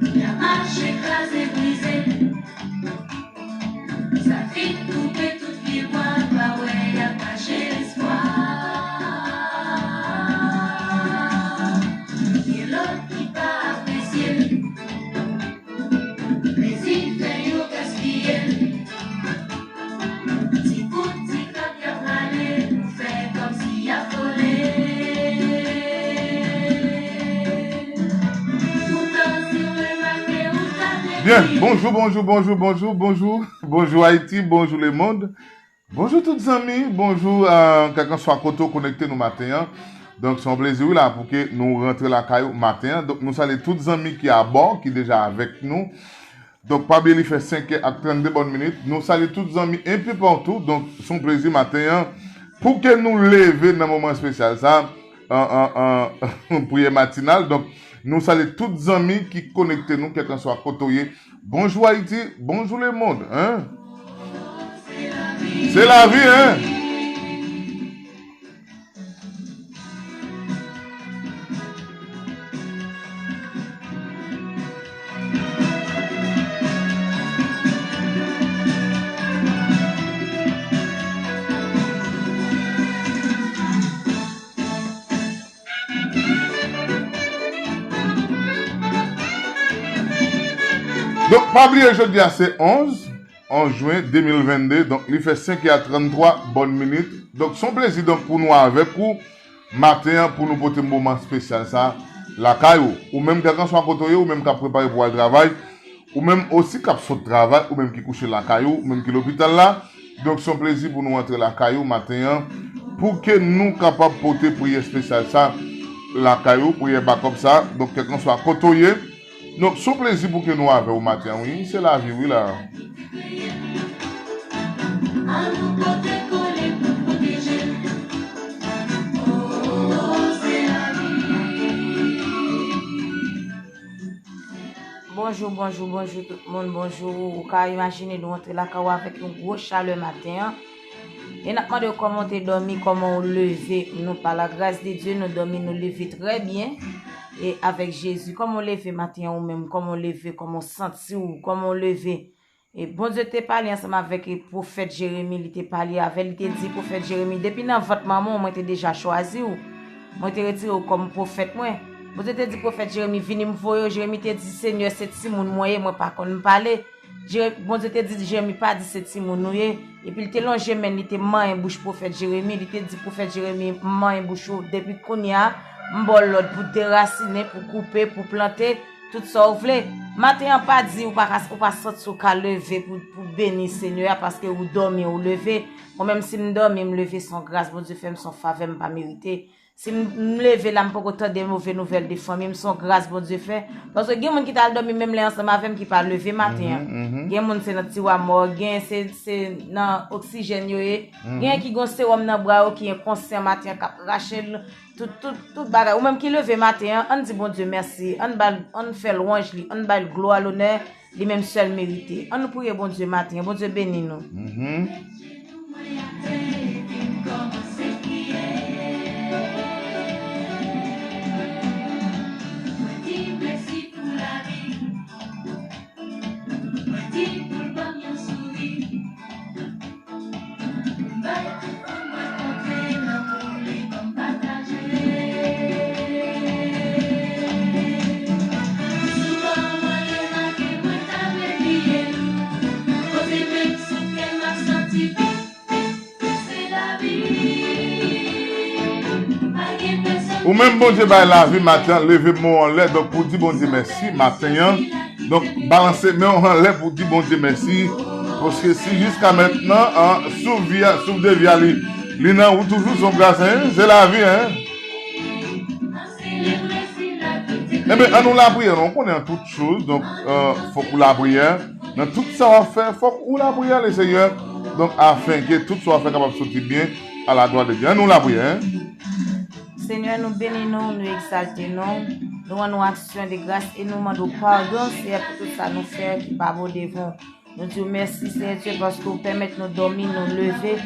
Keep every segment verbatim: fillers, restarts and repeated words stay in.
Y ap mache kraze brize. Sa fin koupe tout pye bwa, pa wè y ap mache lespwa. Gen lòt ki pa apresye l. Plezi fè yo gaspiye l. Ti kout, ti klòt y ap rale pou fè kòmsi y ap vole. Poutan si w remake ou ta depi. Byen, bonjou, bonjou, bonjou, bonjou, bonjou. Bonjou Ayiti, bonjou lemonn. Bonjou tout zanmi, bonjou, euh, kèlkanswa kote w konekte nou maten an. Donk, se yon plezi, wi, la, pou ke nou rantre lakay ou maten an. Donk, nou salye tout zanmi ki abò, ki deja avèk nou. Donk, pa bliye li fè senk è ak trannde bòn minit. Nou salye tout zanmi enpe patou. Donk, se yon plezi maten an. Pou ke nou leve nan moman espesyal sa, an, an, an, priyè matinal. Donk, nou salye tout zanmi ki konekte nou, kèlkanswa kote w ye. Bonjou Ayiti, bonjou lemonn, en. Se lavi, en. Donk, pa bliye, jodi a se onz, onz jen de mil vennde, donk, li fè senk è a tranntwa bòn minit. Donk, se yon plezi, donk, pou nou avèk ou maten an, pou nou pote moman espesyal sa lakay ou. Ou menm, kèlkanswa kote w ye, ou menm k ap prepare pou al travay, ou menm osi k ap sot travay, ou menm ki kouche lakay ou, ou menm ki lopital la. Donk, se yon plezi pou nou antre lakay ou maten an, pou ke nou kapab pote priyè espesyal sa lakay ou, priyè bakòp sa. Donk, kèlkanswa kote w ye, donk, se yon plezi pou ke nou avè w maten an, wi. Se lavi, wi, la. Bonjou, bonjou, bonjou tout moun, bonjou. Ou ka imajine nou antre lakay ou avèk yon gwo chalè maten an. E n ap mande w kòman w te dòmi, kòman w leve. Nou, pa la gras de Dye, nou dòmi, nou leve trè byen. E avèk Jezi, kòman w leve maten an ou menm, kòman w leve, kòman w santi w, kòman w leve. E Bondye te pale ansanm avèk, e, pwofèt Jeremi, li te pale avè l, li te di pwofèt Jeremi, depi nan vant manman w, mwen te deja chwazi w. Mwen te retire w kòm pwofèt mwen. Bondye te di pwofèt Jeremi, vini m voye w. Jeremi te di, Senyè, se timoun mwen ye, mwen pa konn pale. Jere-, Bondye te di Jeremi, pa di se timoun ou ye. Epi li te lonje men l, li te manyen bouch pwofèt Jeremi. Li te di pwofèt Jeremi, m manyen bouch ou. Depi kounye a, m ba w lòd pou derasinen, pou koupe, pou plante, tout sa w vle. Maten an, pa di ou pa ka, ou pa santi w ka leve pou, pou beni Senyè a, paske ou dòmi, ou leve. Mwen menm, si m dòmi, m leve, se yon gras Bondye fè m, se yon favè m pa merite. Si m, m leve la, m poko tande move nouvèl de fanmi m, se yon gras Bondye fè. Paske gen moun ki t al dòmi menm lè ansanm avè m ki pa leve maten an. Mhm, mhm. Gen moun se nan tiwa mò, gen se, se nan oksijèn yo ye. Mhm. Gen ki gon sewòm nan bra yo ki enkonsyan maten an k ap rache l. Tout, tout, tout bagay. Ou menm ki leve maten an, ann di Bondye mèsi. Ann ba l, ann fè lwanj li, ann ba l glwa, lonè. Li menm sèl merite. Ann nou priye Bondye maten an. Bondye beni nou. Mhm. Ou menm Bondye bay lavi maten an, leve men w anlè, donk pou di Bondye mèsi maten an. Donk, balanse men w anlè pou di Bondye mèsi. Paske si jiska mentnan, an, souf vi a, souf de vi a, li, li nan ou toujou, se yon gras, en, se lavi, en. Enben, ann nou lapriyè, non, ou konnen an tout choz, donk, euh, fòk ou lapriyè. Nan tout sa w ap fè, fòk ou lapriyè, le Senyè. Donk, afenke tout sa w ap fè kapab soti byen, a la glwa de Dye. Ann nou lapriyè, en. Senyè, nou beni nou, nou egzalte nou, nou rann nou aksyon de gras e nou mande w padon, Senyè, pou tout sa nou fè ki pa bon devan w. Nou di w mèsi, Seyè Dye, paske w pèmèt nou dòmi, nou leve.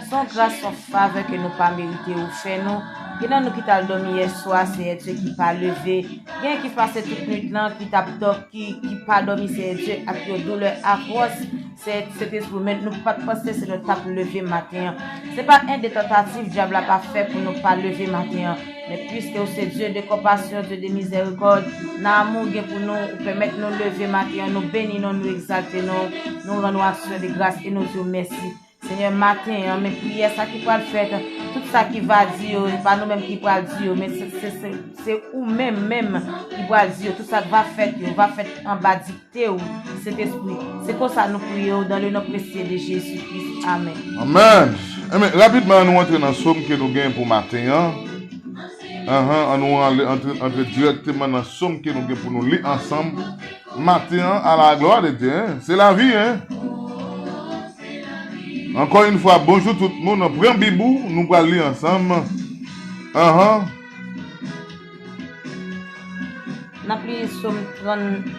Se yon gras, se yon favè ke nou pa merite ou fè nou. Gen nan nou ki t al dòmi yè swa, Seyè Dye, ki pa leve. Gen ki pase tout nwit lan, ki t ap dò-, ki, ki pa dòmi, Seyè Dye, ak yon doulè atwòs. Seyè Sentespri, men nou pa t panse se nou t ap leve maten an. Se pa en de tantativ dyab la pa fè pou nou pa leve maten an. Men piske ou se Dye de konpasyon, Dye de mizèrikòd, nan amou w gen pou nou, ou pèmèt nou leve maten an, nou beni non, nou egzalte non, nou rann ou aksyon de gras e nou di w mèsi. Senyè, maten an, men priyè sa ki pral fèt, tout sa ki va di yo, e pa nou menm ki pral di yo, men se, se, se, se ou menm menm ki pral di yo, tout sa k va fèt yo, va fèt anba dikte w, Sentespri. Se konsa nou priye w, dans le nom précieux de Jésus-Christ. Amèn. Amèn. Enben, rapidman, an nou antre nan sòm ke nou gen pou maten an. Anhan, an nou ale, antre, antre dirèkteman nan sòm ke nou gen pou nou li ansanm. Maten an, à la gloire de Dieu, hein? Se lavi, hein? Ankò yon fwa, bonjou tout moun. Pran Bib ou, nou pral li ansanm. Anhan. N ap li Sòm trant.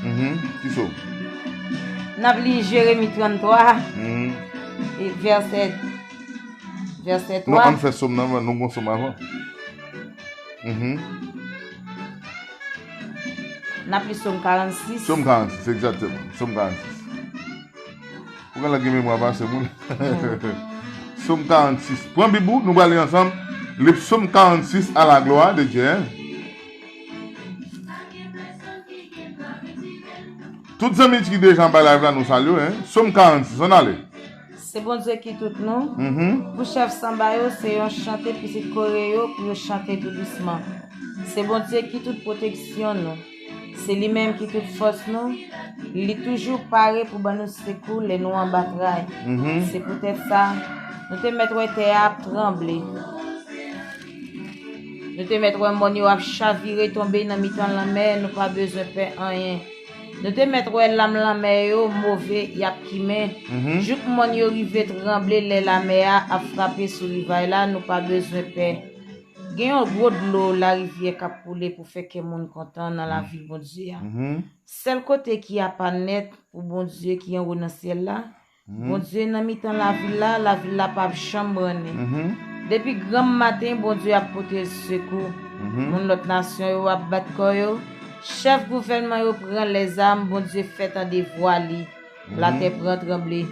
Mhm. Ki sòm? N ap li Jeremi tranntwa, mhm, e vèsè, vèsè non, twa. Ann fè sòm nan, nou gon sòm avan. Mhm. N ap li Sòm karannsis. Sòm karannsis, egzakteman. Sòm karannsis. Ou gen lè gen memwa pase moun. Sòm karannsis. Pran Bib ou, nou pral li ansanm. Li Sòm karannsis, à la gloire de Dieu, hein. Tout zanmi ki deja anba live la, nou salye w, hein. Sòm karannsis, ann ale. Se Bondye ki tout nou. Mhm. Pou chèf sanba yo, se yon chante pitit Kore yo, pou yo chante tou dousman. Se Bondye ki tout pwoteksyon nou. Se li menm ki tout fòs nou. Li toujou pare pou ban nou sekou lè nou an batay. Mhm. Se poutèt sa, nou te mèt wè tè a ap tranble. Nou te mèt wè mòn yo ap chavire tonbe nan mitan lanmè, nou pa bezwen pè anyen. Nou te mèt wè lam lanmè yo move, y ap kimen, mhm, jouk mòn yo rive tranble lè lamè a ap frape sou rivaj la, nou pa bezwen pè. Gen yon gwo dlo larivyè k ap koule pou fè kè moun kontan nan lavi Bondye a. Mhm. Sèl kote ki apa nèt pou Bondye ki anwo nan syèl la, mhm, Bondye nan mitan lavil la, lavil la p ap janm brannen. Mhm. Depi granm maten, Bondye ap pote l sekou. Mhm. Moun lòt nasyon yo ap bat kò yo. Chèf gouvènman yo pran lèzam, Bondye fè tande vwa li. Mhm. Latè pran tranble.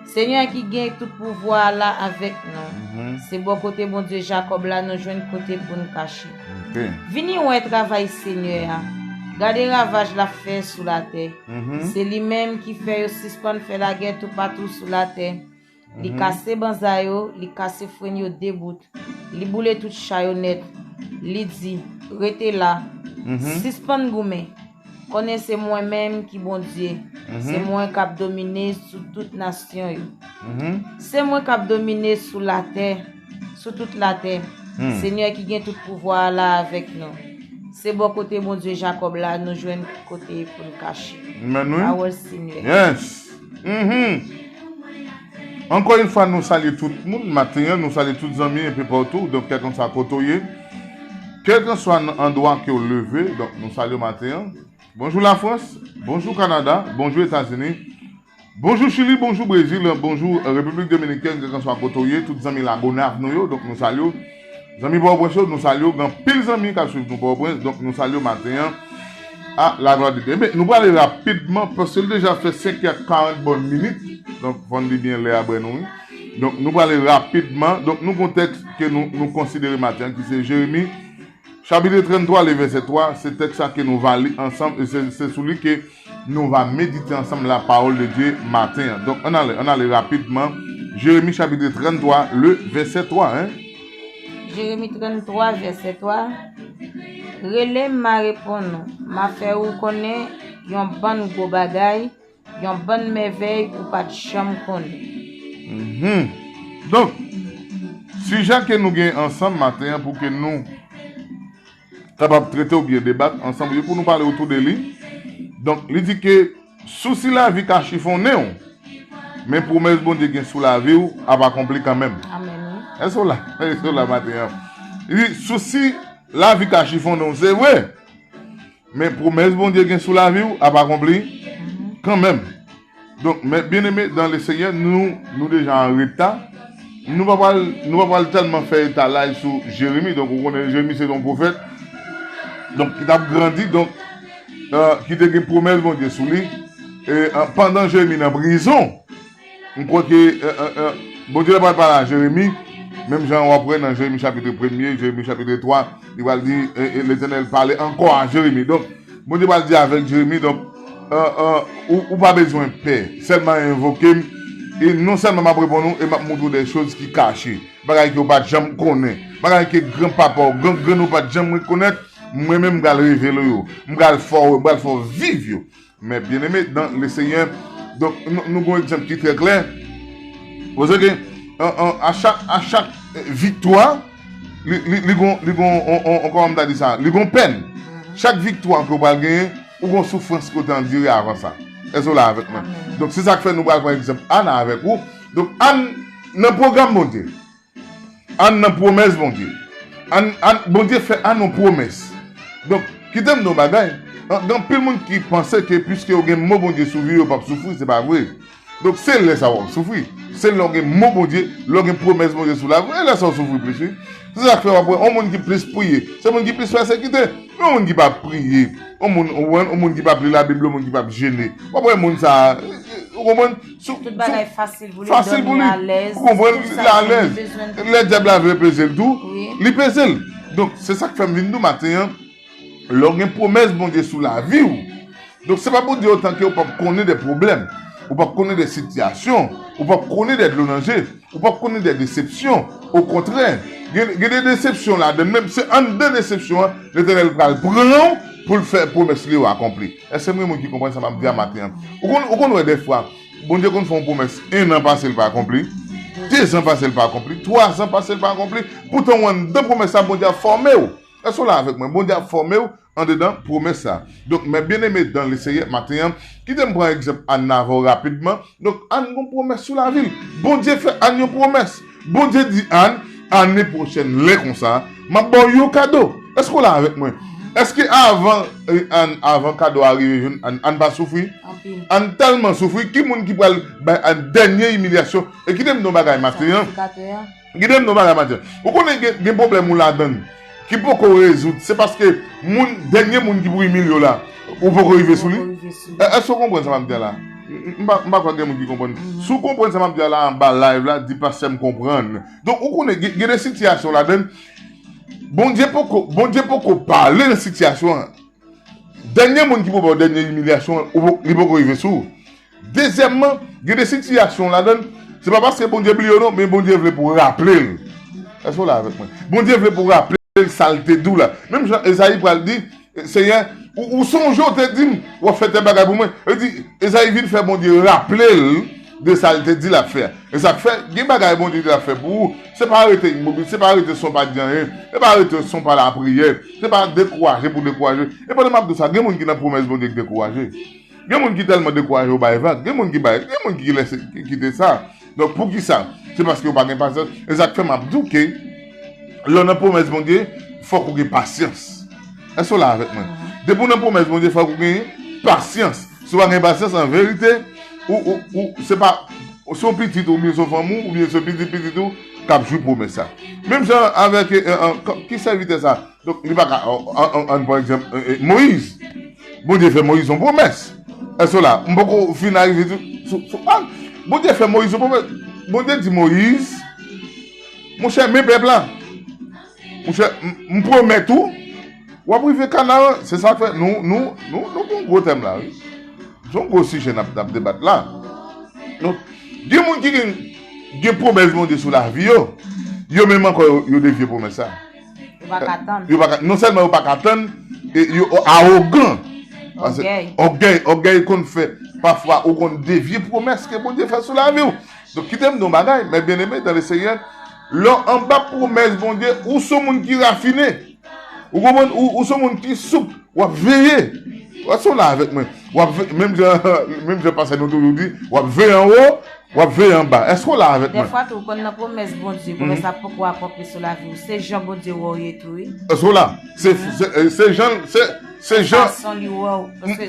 Senyè ki gen tout pouvwa a la avèk nou. Mhm. Se bò kote Bondye Jakòb la nou jwenn kote pou n kache. Ok. Vini wè travay Senyè a. Gade ravaj l ap fè sou latè. Mhm. Se li menm ki fè yo sispann fè lagè toupatou sou latè. Li, mhm, kase banza yo, li kase frenn yo de bout. Li boule tout cha yo nèt. Li di, "Rete la. Mhm. Sispann goumen. Konnen se mwen menm ki Bondye. Mhm. Se mwen k ap domine sou tout nasyon yo. Mhm. Se mwen k ap domine sou latè, sou tout latè." Hmm. Senyè ki gen tout pouvwa a la avèk nou. Se bò kote Bondye Jakòb la nou jwenn kote pou n kache. Amen, wi. Pawòl Senyè. Yes. Mhm. Ankò yon fwa, nou salye tout moun maten an, nou salye tout zanmi enpe patou, donk kèlkanswa kote w ye, kèlkanswa nan andwa ke w leve, donk nou salye w maten an. Bonjou Lafrans, bonjou Kanada, bonjou Etazini, bonjou Chili, bonjou Brezil, bonjou Repiblik Dominikèn, kèlkanswa kote w ye, tout zanmi Lagonav nou yo, donk nou salye w. Zanmi Pòtoprens yo, nou salye w. Gen anpil zanmi k ap swiv nou Pòtoprens, donk nou salye w maten an. A la glwa de Dye. Men, nou prale rapidman, paske l deja fè senk è karant bòn minit. Donk, fò n di byen lè a, brè nou, wi. Donk, nou prale rapidman. Donk, nou gon tèks ke nou, nou konsidere maten an, ki se Jeremi, chapit tranntrwa, le vèsè twa. Se tèks sa ke nou va li ansanm, e se, se sou li ke nou va medite ansanm la parole de Dieu maten an. Donk, ann ale, ann ale rapidman. Jeremi chapit tranntrwa, le vèsè twa, hein. Jeremi tranntrwa, vèsè twa. Rele m, m a reponn ou. M a fè ou konnen yon bann gwo bagay, yon bann mèvèy ou pa t janm konnen. Mhm. Donk, sijè ke nou gen ansanm maten an pou ke nou kapab trete oubyen debat ansanm pou nou pale otou de li. Donk, li di ke sousi lavi ka chifonnen w, men pwomès Bondye gen sou lavi w ap akonpli kanmenm. Amèn, wi. Èske w la? Èske w la maten an? Li di, sousi lavi ka chifonnen w, se vre. Men pwomès Bondye gen sou lavi w ap akonpli kanmenm. Donk, mes bien-aimés dans le Seigneur, nou, nou deja an reta. Nou pa pral, nou pa pral tèlman fè etalaj sou Jeremi. Donk, ou konnen Jeremi se yon pwofèt. Donk, ki t ap grandi. Donk, euh, ki te gen pwomès Bondye sou li. E, euh, pandan Jeremi nan prizon, m kwè ke, euh, euh, euh, Bondye pral pale a Jeremi, menm jan w ap wè nan Jeremi chapit premye, Jeremi chapit twa, li pral di, e, e, Letènèl pale ankò a Jeremi. Donk, Bondye pral di avèk Jeremi, donk, euh, euh, ou, ou pa bezwen pè, sèlman envoke m, e non sèlman m ap reponn ou, e m ap montre w de choz ki kache, bagay ke w pa t janm konnen, bagay ke granpapa w, gran grann ou pa t janm rekonèt, mwen menm m pral revele yo, m pral fè w, m pral fè w viv yo. Mes bien-aimés dans le Seigneur, donk, nou, nou gen yon egzanp ki trè klè. Paske, an, an, a chak, a chak, eh, viktwa, li, li, li gon, li gon, on, on, on, kòman m ta di sa? Li gon pèn. Chak viktwa ke w pral genyen, ou gon soufrans ke w te andire avan sa. Èske w la avèk mwen? Donk, se sa k fè nou pral pran egzanp Ann avèk ou. Donk, Ann nan pwogram Bondye. Ann nan pwomès Bondye. Ann, Ann, Bondye fè Ann yon pwomès. Donk, kite m di w yon bagay. An, gen anpil moun ki panse ke piske yo gen mo Bondye sou vi yo, yo p ap soufri, se pa vre. Donk, se lè sa w ap soufri. Se lè w gen mo Bondye, lè w gen pwomès Bondye sou lavi w, e lè sa w soufri plis, wi. Se sa k fè w ap wè yon moun ki plis priye, se moun ki plis pèsekite. Yon moun ki p ap priye, yon moun, ou konprann, yon moun ki p ap li Labib, yon moun ki p ap jene. W ap wè moun sa a, ou konprann? Tout bagay fasil pou li, fasil pou li. Ou konprann, li alèz. Lè dyab la vle peze l tou, li peze l. Donk, se sa k fè m vin di w maten an, lè w gen pwomès Bondye sou lavi w, donk se pa pou di otan ke w p ap konnen de pwoblèm, ou p ap konnen de sitiyasyon, ou p ap konnen de dlo nan je, ou p ap konnen de desepsyon. Okontrè, gen, gen de desepsyon ladan l, menm se anndan desepsyon an, Letènèl pral pran w pou l fè pwomès li yo akonpli. Èske m gen moun ki konprann sa m ap di a maten an? Ou konn, ou konn wè dèfwa, Bondye konn fè yon pwomès, en an pase l pa akonpli, de zan pase l pa akonpli, twa zan pase l pa akonpli, poutan w anndan pwomès la, Bondye ap fòme w. Èske w la avèk mwen? Bondye ap fòme w andedan pwomès sa. Donk, mes bien-aimés dans le Seigneur, maten an, kite m pran egzanp Ann avè w rapidman. Donk, Ann gon pwomès sou lavi l. Bondye fè Ann yon pwomès. Bondye di Ann, ane pwochèn, lè konsa, m ap ba w yon kado. Èske w la avèk mwen? Èske avan, eh, Ann, avan kado a rive jwenn Ann, Ann pa soufri? Anpil. Ann tèlman soufri, ki moun ki pral bay Ann dènye imilyasyon? E kite m di w yon bagay maten an. Sakrifikatè a. Kite m di w yon bagay maten an. Ou konnen gen, gen pwoblèm ou ladan l ki poko rezoud. Se paske moun, dènye moun ki pou imilye w la, ou poko rive sou li. Poko rive sou li. E, èske w konprann sa m ap di a la? M, m, m pa, m pa kwè gen moun ki konprann. Si w konprann sa m ap di a la anba live la, di pastè m konprann. Donk, ou konnen, gen, gen de sitiyasyon ladan l, Bondye poko, Bondye poko pale nan sitiyasyon an. Dènye moun ki pou ba w dènye imilyasyon an, ou po-, li poko rive sou ou. Dezyèmman, gen de sitiyasyon ladan l, se pa paske Bondye bliye w non, men Bondye vle pou w raple l. Èske w la avèk mwen? Bondye vle pou w raple l sa l te di w la. Menm jan Ezayi pral di, Senyè, ou, ou sonje w te di m, w ap fè tèl bagay pou mwen. Li di, Ezayi vin fè Bondye raple l de sa l te di l ap fè a. E sa k fè, gen bagay Bondye di l ap fè pou ou, se pa rete imobil, se pa rete san w pa di anyen, se pa rete san w pa lapriyè, se pa dekouraje pou dekouraje. E pandan m ap di w sa, gen moun ki nan pwomès Bondye ki dekouraje. Gen moun ki tèlman dekouraje yo bay vag, gen moun ki bay, gen moun ki lèse, ki kite sa. Donk, poukisa? Se paske yo pa gen pasyans. E sa k fè m ap di w ke lè w nan pwomès Bondye, fòk ou gen pasyans. Èske w la avèk mwen? Depi w nan pwomès Bondye, fòk ou gen pasyans. Si w pa gen pasyans, an verite, ou, ou, ou, se pa, se yon pitit ou, oubyen se yon fanm ou, oubyen se pitit pitit ou k ap jwi pwomès sa. Menm jan avèk, eh, eh, eh, ki sèvitè sa? Donk, li pa ka, an, an, an, pa egzanp, eh, eh, Moyiz. Bondye fè Moyiz yon pwomès. Èske w la? M poko fin arive sou, sou, sou, ah, Bondye fè Moyiz yon pwomès. Bondye di Moyiz, monchè, men pèp la. Monchè, m, m pwomèt ou, w ap rive Kanaran. Se sa k fè nou, nou, nou, nou gen yon gwo tèm la, wi. Se yon gwo sijè n ap, n ap debat la. Donk, gen moun ki gen, gen pwomès Bondye sou lavi yo, yo menm ankò, yo, yo devye pwomès sa. Yo pa ka tann. Yo pa ka, non sèlman yo pa ka tann, e yo awogan. Paske ògèy, ògèy konn fè, pafwa, ou konn devye pwomès ke Bondye fè sou lavi w. Donk, kite m di w yon bagay, mes bien-aimés dans le Seigneur, lè w anba pwomès Bondye, ou se yon moun ki rafine. Ou konprann? Ou, ou se yon moun ki soup. W ap veye. Èske w la avèk mwen? W ap ve-, menm jan, menm jan pastè nou toujou di, w ap veye anwo, w ap veye anba. Èske w la avèk mwen? Dèfwa tou, ou konn nan pwomès Bondye, pwomès la poko akonpli sou lavi w. Se jan Bondye wè w ye tou, wi. Èske w la? Se, se, se jan, se, Se jan fason li wè w. Paske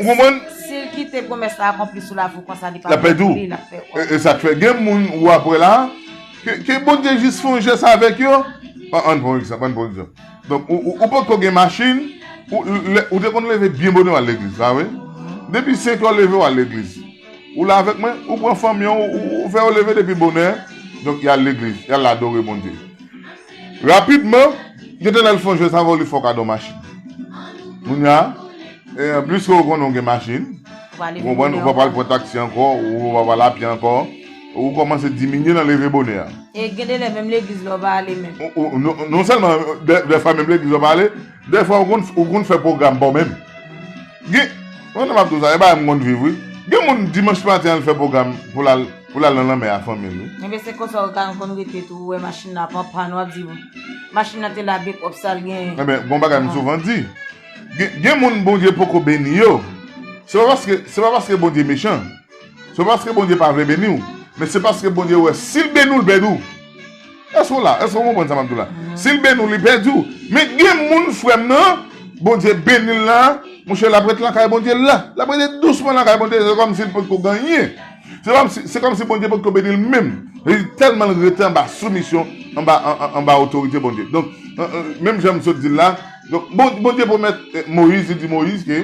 si l kite pwomès la akonpli sou lavi w konsa, li pa pèdi w. L ap pèdi w. E, e sa k fè gen moun ou ap wè la, ke, ke Bondye jis fè yon jès avèk yo. An, ann pran egzanp, ann pran egzanp. Donk, ou, ou, ou potko gen machin, ou, lè, ou te konn leve byen bonè w al legliz, pa vre? Depi senk è w leve w al legliz. Ou la avèk mwen, ou pran fanmi an, ou, ou, ou fè yo leve depi bonè, donk y al legliz, y al adore Bondye. Rapidman, gentan lè l fè yon jès avè w, li fè w kado machin. Kounye a, e, pliske w konnen w gen machin, ou konprann, ou pa pral pran taksi ankò, ou pa pral a pye ankò, ou kòmanse diminye nan leve bonè a. E gen de lè menm legliz la w pa ale menm. Ou, ou, non, non sèlman, dè, dèfwa menm legliz la w pa ale, dèfwa ou konn, ou konn fè pwogram pa w menm. Gen, mwen nan m ap di w sa, e bagay m konn viv wi. Gen moun dimanch maten al fè pwogram pou l al, pou l al nan lanmè a fanmi l wi. Ebyen se konsa w ka konn rete tou, ou wè machin nan ap an pàn, w ap di, "Bon, machin nan te la byen pwòp sa l genyen." Ebyen, gon bagay m souvan di, gen, gen moun Bondye poko beni yo. Se pa paske, se pa paske Bondye mechan. Se pa paske Bondye pa vle beni w, men se paske Bondye wè si l beni w, l pèdi w. Èske w la? Èske w konprann sa m ap di w la? Si l beni w, li pèdi w. Men gen moun, frè m nan, Bondye beni l la, monchè, l ap ret lakay Bondye la. L ap rete dousman lakay Bondye, se kòmsi l potko gen anyen. Se kòmsi, se kòmsi Bondye potko beni l menm. Li tèlman l rete anba soumisyon, anba, an, an, anba otorite Bondye. Donk, an, an, menm jan m sot di l la, donk, Bon-, Bondye pwomèt, eh, Moyiz, li di Moyiz ke,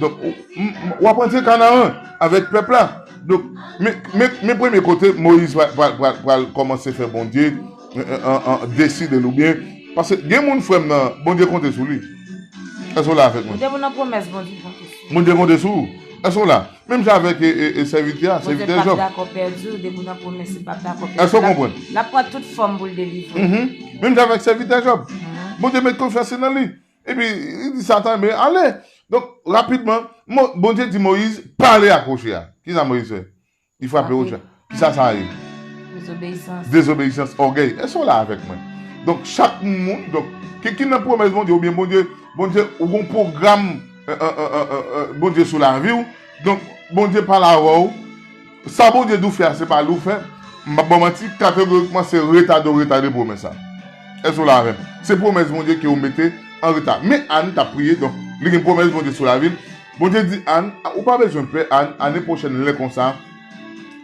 donk, w, m, m, w ap antre Kanaran avèk pèp la. Donk, men, men, men premye kote Moyiz pral, pral, pral, pral kòmanse fè Bondye, eh, eh, an, an, deside l oubyen, paske gen moun, frè m nan, Bondye konte sou li. Èske w la avèk mwen? Depi w nan pwomès, Bondye konte sou ou. Bondye konte sou ou. Èske w la? Menm jan avèk, e, e, e, sèvitè a, sèvitè Jòb. Bondye p ap dakò pèdi w, depi w nan pwomès, li p ap dakò pèdi w. Èske w konprann? L ap, l ap pran tout fòm pou l delivre w. Mhm. Menm jan avèk sèvitè Jòb. Mhm. Bondye met konfyans li nan li. Epi, li di Satan, "Men ale." Donk, rapidman, Mo-, Bondye di Moyiz, "Pale ak woche a." Kisa Moyiz fè? Li frape woche a. Kisa sa ye? Dezobeyisans. Dezobeyisans, ògèy. Èske w la avèk mwen? Donk, chak moun, donk, ki, ki nan pwomès Bondye, oubyen Bondye, Bondye, ou gon pwogram, eh, eh, eh, eh, eh, eh, Bondye sou lavi w. Donk, Bondye pale avè w. Sa Bondye di w fè a, se pa li w fè. M p ap ba w manti, kategorikman, se retade w retade pwomès la. Èske w la avè m? Se pwomès Bondye ke w mete an reta. Men Ann t ap priye, donk, li gen pwomès Bondye sou lavi l. Bondye di Ann, "A, ou pa bezwen pè, Ann, ane pwochèn, lè konsa,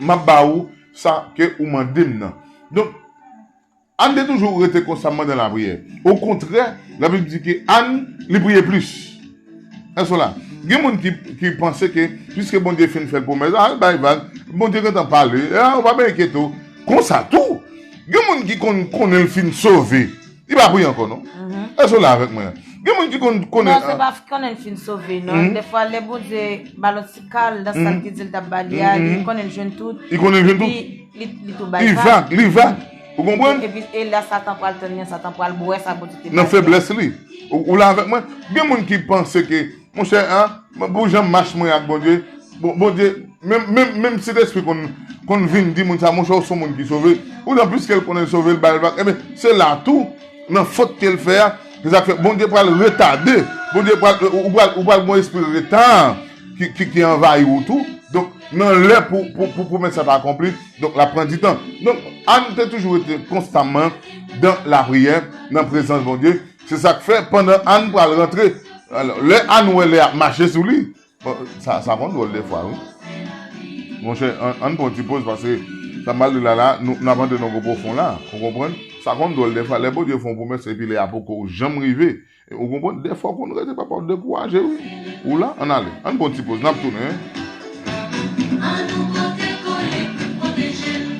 m ap ba ou sa ke ou mande m nan." Donk, Ann te toujou rete konstamman dan lapriyè. Okontrè, Labib di ke Ann, li priye plis. Èske w la? Gen moun ki, ki panse ke, piske Bondye fin fè l pwomès, al bay vag, Bondye gentan pale, a, ou pa bezwen enkyete w. Konsa tou, gen moun ki konn, konnen l fin sove, li pa priye ankò, non. Mhm. Èske w la avèk mwen? Gen moun ki konn, konnen, non, se pa konnen l fin sove, non. Mhm. Dèfwa, lè Bondye ba l yon ti kal, nan sa l te di l t ap ba li a, li konnen l jwenn tout. Li konnen l jwenn tout. Li, li, li tou bay vag. Li vag, li vag. Ou konprann? Epi, e la Satan pral tann li, Satan pral bwè sa Bondye te ba li a. Nan feblès li. Ou, ou la avèk mwen? Gen moun ki panse ke, monchè, an, pou jan m mache mwen ak Bondye, Bon, Bondye, menm, menm, menm Sentespri konn, konn vin di moun sa, monchè, ou se yon moun ki sove. Poutan, piske l konnen l sove, l ba l vag. Ebyen, se la tou, nan fot ke l fè a, se sa k fè Bondye pral retade. Bondye pral, ou pral, ou pral gen yon espri reta ki, ki, ki anvayi w tou. Donk, nan lè pou, pou, pou pwomès la ta akonpli, donk, l ap pran ditan. Donk, Ann te toujou rete konstamman dan lapriyè, nan prezans Bondye. Se sa k fè, pandan Ann pral rantre, alò, lè Ann wè lè ap mache sou li, bon, sa, sa konn dwòl dèfwa, wi. Monchè, ann, ann pran yon ti poz, paske sa m pral di la, la, nou, n ap antre nan gwo pwofon la, ou konprann? Sa konn dwòl dèfwa, lè Bondye fè yon pwomès, epi lè a poko janm rive, ou konprann? Dèfwa, w konn rete, papa, w dekouraje, wi. Ou la, ann ale. Ann pran yon ti poz, n ap tounen, wi. Ann nou pote kole pou pwoteje l.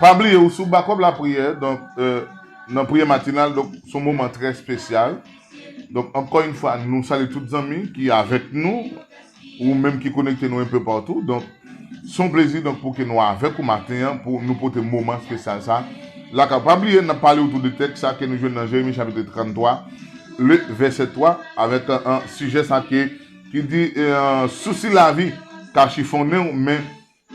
Pa bliye, ou sou Bakòb Lapriyè, donk, euh, nan priyè matinal, donk, se yon moman trè espesyal. Donk, ankò yon fwa, nou salye tout zanmi ki avèk nou, ou menm ki konekte nou enpe patou. Donk, se yon plezi, donk, pou ke nou avèk ou maten an, pou nou pote moman espesyal sa lakay ou. Pa bliye, n ap pale otou de tèks sa ke nou jwenn nan Jeremi chapit tranntwa, le vèsè twa, avèk, euh, an sijè sa ke, ki di, euh, sousi lavi ka chifonnen w, men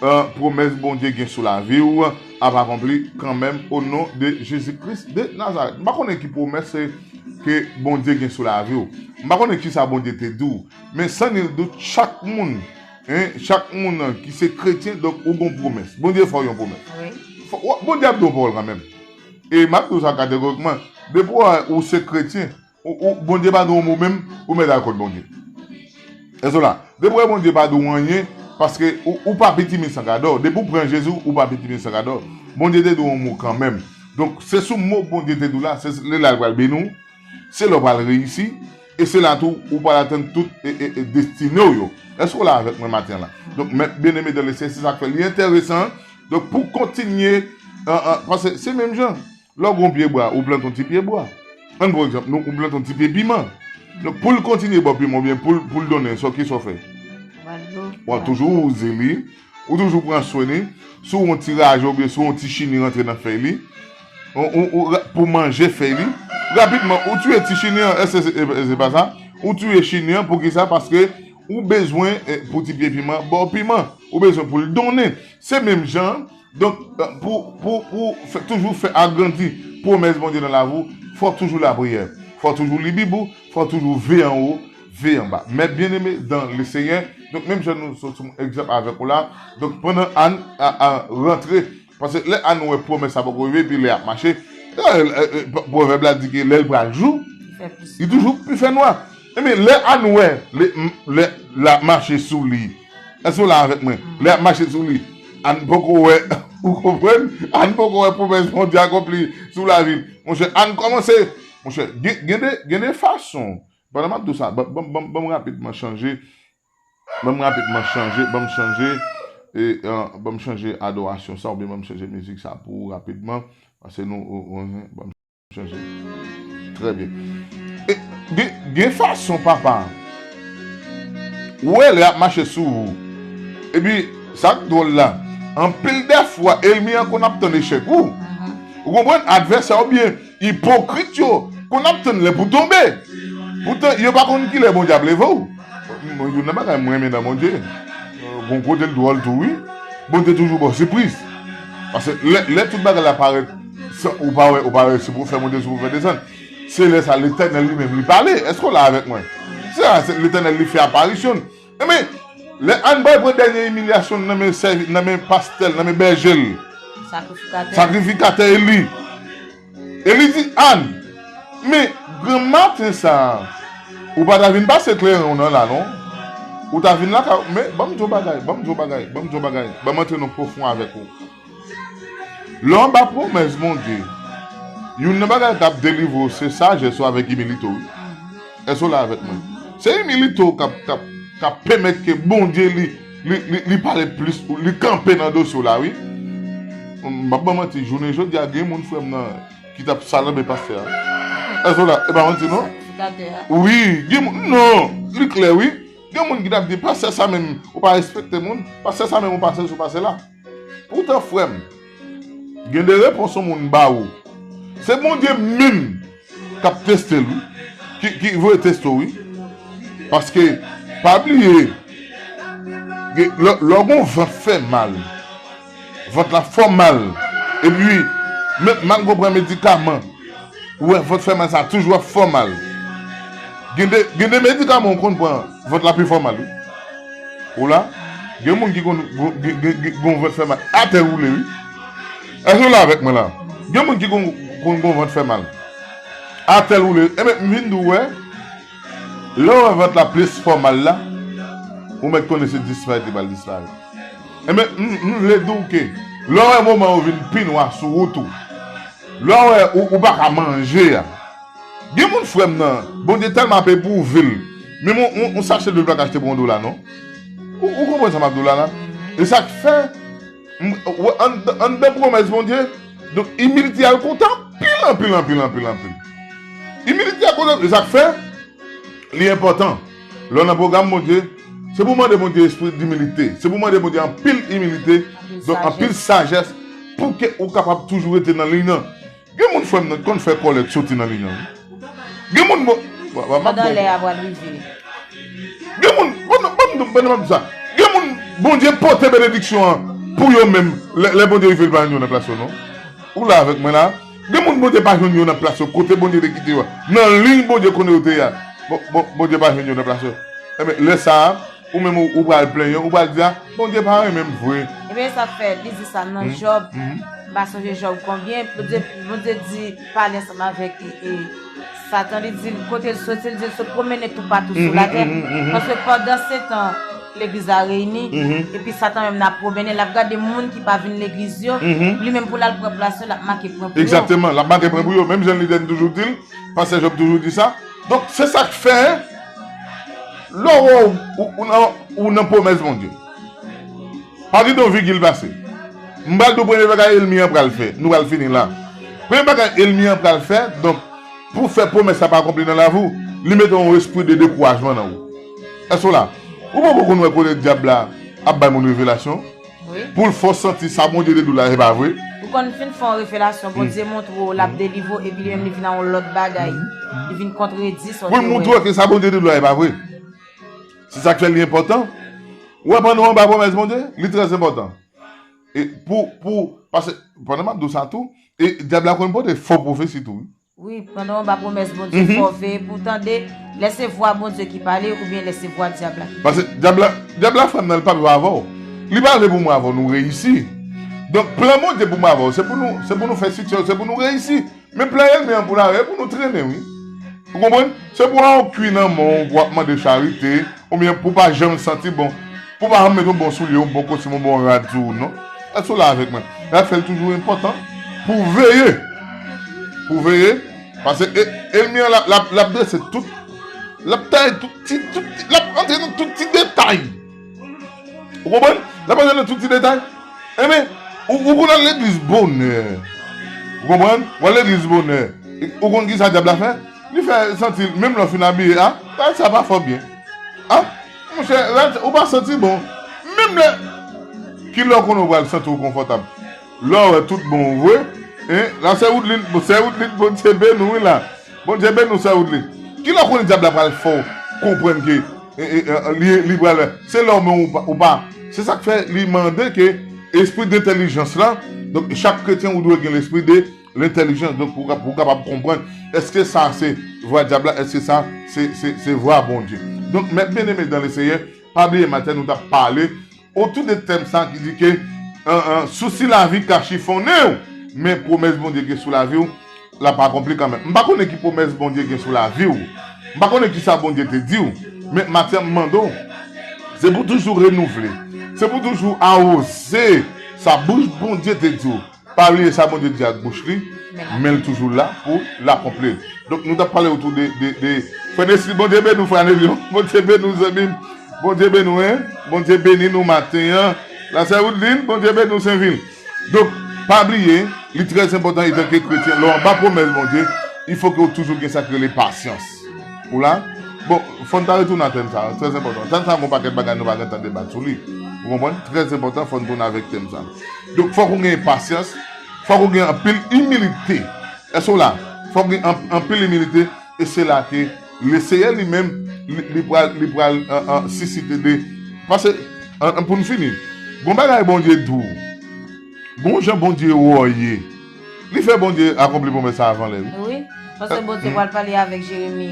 euh, pwomès Bondye gen sou lavi w ap akonpli kanmenm o non de Jezi Kris de Nazarèt. M pa konnen ki pwomès se ke Bondye gen sou lavi w. M pa konnen kisa Bondye te di w. Men san nil dout, chak moun, hein, chak moun ki se kretyen, donk ou gon pwomès. Bondye fè w yon pwomès. Wi. Fò- w- Bondye ap di w pawòl kanmenm. E m ap di w sa kategorikman. Depi w wè ou se kretyen, ou, ou, Bondye pa di w yon mo menm, ou mèt al kot Bondye. Èske w la? Depi w wè Bondye pa di w anyen, paske ou, ou pa pi timid san gadò. Depi w pran Jezi, ou pa pi timid san gadò. Bondye te di w yon mo kanmenm. Donk, se sou mo Bondye te di w la, se lè la l pral beni w, se lè w pral reyisi, e se la tou ou pral atenn tout e, e, e destine w yo. Èske w la avèk mwen maten an la? Donk, mè byeneme dan Lesenyè, se sa k fè li enteresan. Donk, pou kontinye, an, an, paske se menm jan. Lè w gon pye bwa, ou plante yon ti pye bwa. Ann pran egzanp, nou, ou plante yon ti pye piman. Donk, pou l kontinye ba w piman, oubyen pou l, pou l donnen, sa w ki sa w fè? W ap toujou wouze li, ou toujou pran swen li. Si w yon ti raje oubyen si w yon ti chini rantre nan fèy li, ou, ou, ou ra- pou manje fèy li, rapidman, ou tiye ti chini an, èske se, e, e, se pa sa? Ou tiye chini an, poukisa? Paske ou bezwen, e, pou ti pye piman, ba w piman. Ou bezwen pou l donnen. Se menm jan, donk, e, pou, pou, pou fè, toujou fè agrandi pwomès Bondye nan lavi w, fò w toujou lapriyè. Fò w toujou li Bib ou, fò w toujou veye anwo, veye anba. Mè byeneme dan Lesenyè, donk, menm jan nou sot sou egzanp avèk ou la, donk, pandan Ann a, a rantre, paske lè Ann wè pwomès sa poko rive, epi lè y ap mache, e, e, e, pwovèb la di ke lè l pral jou, li toujou pi fè nwa. Ebyen, lè Ann wè, lè, lè l ap mache sou li, èske w la avèk mwen? Lè y ap mache sou li, Ann poko wè, ou konprann? Ann poko wè pwomès Bondye akonpli sou lavi l. Monchè, Ann kòmanse, monchè, gen, gen de, gen de fason. Pandan m ap di w sa, ban, ban, ban, ban m rapidman chanje. Ban m rapidman chanje, ban m chanje, e, e, ban m chanje adorasyon sa, oubyen ban m chanje mizik sa pou ou rapidman. Paske nou, ou, ou, ban m chanje. Trè byen. E, gen, gen fason papa. Ou wè lè y ap mache sou ou. Epi, sa k dwòl la, anpil dè fwa, ènmi an konn ap tann echèk ou. Ou konprann? Advèsè ou byen ipokrit yo konn ap tann lè pou tonbe. Poutan, yo pa konn kilè Bondye ap leve w. Mwen, youn nan bagay mwen renmen nan Bondye, gon kote l dwòl tou, wi. Bondye toujou ba w sipriz. Paske lè, lè tout bagay la parèt, san, ou pa wè, ou pa wè si pou fè monte, si pou fè desann. Se lè sa, Letènèl li menm, li pale. Èske w la avèk mwen? Se sa, se Letènèl li fè aparisyon l. Ebyen, lè Ann bay pran dènye imilyasyon l nan men sèvi, nan men pastè l, nan men bèje l, sakrifikatè, sakrifikatè Eli. Eli di Ann, men granmaten sa a, ou pa ta vin pase kleren w nan la, non. Ou ta vin lakay ou, men ban m di w bagay, ban m di w bagay, ban m di w bagay, ban m antre nan pwofon avèk ou. Lè w anba pwomès Bondye, youn nan bagay k ap delivre w, se sajès ou avèk imilite w, wi. Èske w la avèk mwen? Se imilite w k ap, k ap, k ap pèmèt ke Bondye li, li, li, li pale plis, li kanpe nan dosye w la, wi. M p ap ba w manti, jounen jodi a, gen moun, frè m nan, ki t ap salanbe pastè a. Èske w la? E pa manti, non? Wi, gen moun, non, li klè, wi. Gen moun ki t ap di, pastè sa menm, ou pa respekte moun, pastè sa menm, ou pa sesi, ou pa sela. Poutan, frè m, gen de repons yon moun ba ou. Se Bondye menm k ap teste l, wi. Ki, ki voye teste w, wi. Paske, pa bliye, gen, lè, lè w gon vant fè mal, vant la fè w mal, epi, men, malgre w pran medikaman, ou wè vant fè mal sa toujou ap fè w mal. Gen de, gen de medikaman ou konn pran, vant la pi fè w mal, wi. Ou la? Gen moun ki konn, gen, gen, gen, gon vant fè mal atè woule, wi. Èske w la avèk mwen la? Gen moun ki konn, konn gon vant fè mal atè woule. Ebyen, m vin di w, wè, lè w wè vant la plis fè w mal la, ou mèt konnen se disparèt li pral disparèt. Ebyen, m, m vle di w ke lè w wè moman yo vin pi nwa sou wout ou, lè w wè ou, ou pa ka manje a, gen moun, frè m nan, Bondye tèlman ap epwouve l. Menm yon, yon, yon sachè dlo l pa ka achte pou yon dola, non. Ou, ou konprann sa m ap di w la, la? E sa k fè, m, w, ann, anndan pwomès Bondye, donk, imilite a konte anpil, anpil, anpil, anpil, anpil. Imilite a konte, e sa k fè, li enpòtan. Lè w nan pwogram Bondye, se pou w mande Bondye espri dimilite. Se pou w mande Bondye anpil imilite, donk anpil sajès, pou ke ou kapab toujou rete nan liy nan. Gen moun, frè m nan, konn fè kòlèt soti nan liy nan, wi. Gen moun, bon, w, w, m ap pandan lè a pral rive. Gen moun, bon, bon, bon, bon, bon, sa. Gen moun, Bondye pote benediksyon an pou yo menm. Lè, lè Bondye rive, li pa jwenn yo nan plas yo, non. Ou la avèk mwen la? Gen moun Bondye pa jwenn yo nan plas yo, kote Bondye te kite yo a. Nan liy Bondye konnen yo te ye a. Bon, bon, Bondye pa jwenn yo nan plas yo. Enben, lè sa a, ou menm ou, ou pral plenyen, ou pral di, a, Bondye pa renmen m vre. Ebyen, sa k fè, li di sa nan Jòb. M pa sonje Jòb konbyen, Bondye, Bondye di, pale ansanm avèk, e, e, Satan, li di l kote l soti, li di l sot pwomennen toupatou sou latè. Paske pandan se tan, legliz la reyini, epi Satan menm l ap pwomennen, l ap gade moun ki pa vin legliz yo, li menm pou l al pran plas yo, l ap make pwen pou yo. Egzakteman, l ap make pwen pou yo. Menm jan Lidèn toujou di l, pastè Jòb toujou di sa. Donk, se sa k fè, lè w wè w, ou, ou nan, ou nan pwomès Bondye. Pa gen yon vigil pase. M pral di w premye bagay ènmi an pral fè. Nou pral fini la. Premye bagay ènmi an pral fè, donk, pou fè pwomès la pa akonpli nan lavi w, li mete yon espri de dekourajman nan ou. Èske w la? Ou poko konn wè kote dyab la ap bay moun revelasyon? Wi. Pou l fè w santi sa Bondye te di w la, se pa vre. Ou konn fin fè yon revelasyon, Bondye montre w l ap delivre w, epi li menm li vin a yon lòt bagay. Li vin kontredi sa w te wè. Pou l montre w ke sa Bondye te di w la, se pa vre. Se sa k fè li enpòtan. Ou wè, pandan w anba pwomès Bondye, li trè enpòtan. E pou, pou, paske, pandan m ap di w sa tou, e dyab la konn pote fo pwofesi tou, wi. Wi, pandan w anba pwomès Bondye, fò w veye pou w tande, lè se vwa Bondye ki pale, oubyen lè se vwa dyab la ki pale. Paske dyab la, dyab la, frè m nan, li pa vle avè w. Li pa vle pou mwen avè w nou reyisi. Donk, plan Bondye pou mwen avè w, se pou nou, se pou nou fè siksè, se pou nou reyisi. Men plan ènmi an pou n avè, e pou nou trennen, wi. Ou konprann? Se pou w a yon kwi nan men w, pou w ap mande charite, oubyen pou w pa janm santi bon, pou w pa janm met yon bon soulye, yon bon kostim, yon bon rad sou ou, non. Èske w la avèk mwen? Sa fè l toujou enpòtan pou w veye. Pou w veye. Paske e, ènmi an, l ap, l ap, l ap drese tout, l ap taye tout ti, tout ti, l ap antre nan tout ti detay. Ou konprann? L ap antre nan tout ti detay. Enben, ou, ou konn al legliz bonè. Ou konprann? Ou al legliz bonè. E, ou konn ki sa dyab la fè? Li fè santi, menm lè w fin abiye, a, rad sa pa fè w byen. A, monchè, rad sa, ou pa santi bon. Menm lè, ki lè w konnen w pral santi w konfòtab? Lè w wè tout bon w vre, en, la sè Woodline, sè Woodline, Bondye beni w, wi, la. Bondye beni w, sè Woodline. Ki lè w konnen dyab la pral fè w konprann ke, e, e, e, li, li pral, se lè w menm ou pa, ou pa. Se sa k fè li mande ke espri de entèlijans la, donk chak kretyen ou dwe gen lespri de lentèlijans, donk pou, pou w kapab konprann, èske sa se vwa dyab la, èske sa se, se, se vwa Bondye. Donk, mè byeneme dan le Seyè, pa bliye maten nou t ap pale otou de tèm sa ki di ke, an, an, sousi lavi ka chifonnen w, men pwomès Bondye gen sou lavi w, l ap akonpli kanmenm. M pa konnen ki pwomès Bondye gen sou lavi w. M pa konnen ki sa Bondye te di w. Men maten m mande w, se pou toujou renouvle. Se pou toujou awoze sa bouch Bondye te di w. Pa bliye sa Bondye di ak bouch li, men l toujou la pou l akonpli l. Donk, nou t ap pale otou de, de, de, frè Nesly, Bondye beni w, frè Nesly, Bondye beni w, zanmi m. Bondye beni w, en. Bondye beni nou maten an. La sè Woodline, Bondye beni w, Senvil. Donk, pa bliye, li trè enpòtan, etanke kretyen, lè w anba pwomès Bondye, il faut que w toujou gen sa k rele pasyans. Ou la? Bon, fò n ta retounen a tèm sa, trè enpòtan. Tèm sa, gon pakèt bagay nou pa gen tan debat sou li. Ou konprann? Trè enpòtan, fò n tounen avèk tèm sa. Donk, fòk ou gen pasyans, fòk ou gen anpil imilite. Èske w la? Fòk ou gen an-, anpil imilite, e se la ke Leseyè li menm, li, li pral, li pral, an, an, sisite de, paske, an, an, pou n fini, gon bagay Bondye di w, gon jan Bondye wè w ye, li fè Bondye akonpli pwomès sa avan lè, wi. Wi, paske Bondye pral pale avèk Jeremi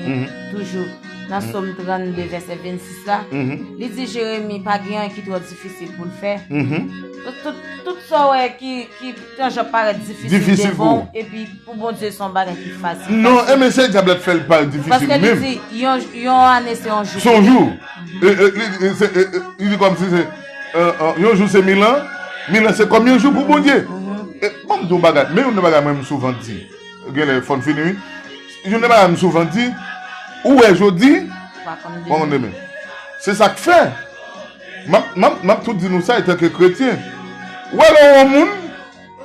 toujou nan Sòm trannde, vèsè vennsis la. Li di Jeremi, pa gen anyen ki twò difisil pou l fè. Tout, tout, tout sa w wè ki, ki, ki yon jan parèt difisil devan w, epi pou Bondye se yon bagay ki fasil. Non, enben se dyab la t fè l parèt difisil menm. Paske li di, yon, yon ane se yon jou. Se yon jou. E, e, li, e, se, e, e, li di kòmsi se, e, e, yon jou se mil an, mil an se kòm yon jou pou Bondye. E, ban m di w yon bagay, men youn nan bagay mwen m souvan di, genlè fò n fini, wi. Youn nan bagay m souvan di, ou wè jodi, pa konn demen. Se sa k fè, m ap, m ap, m ap tou di nou sa etanke kretyen. Ou wè lè w wè yon moun,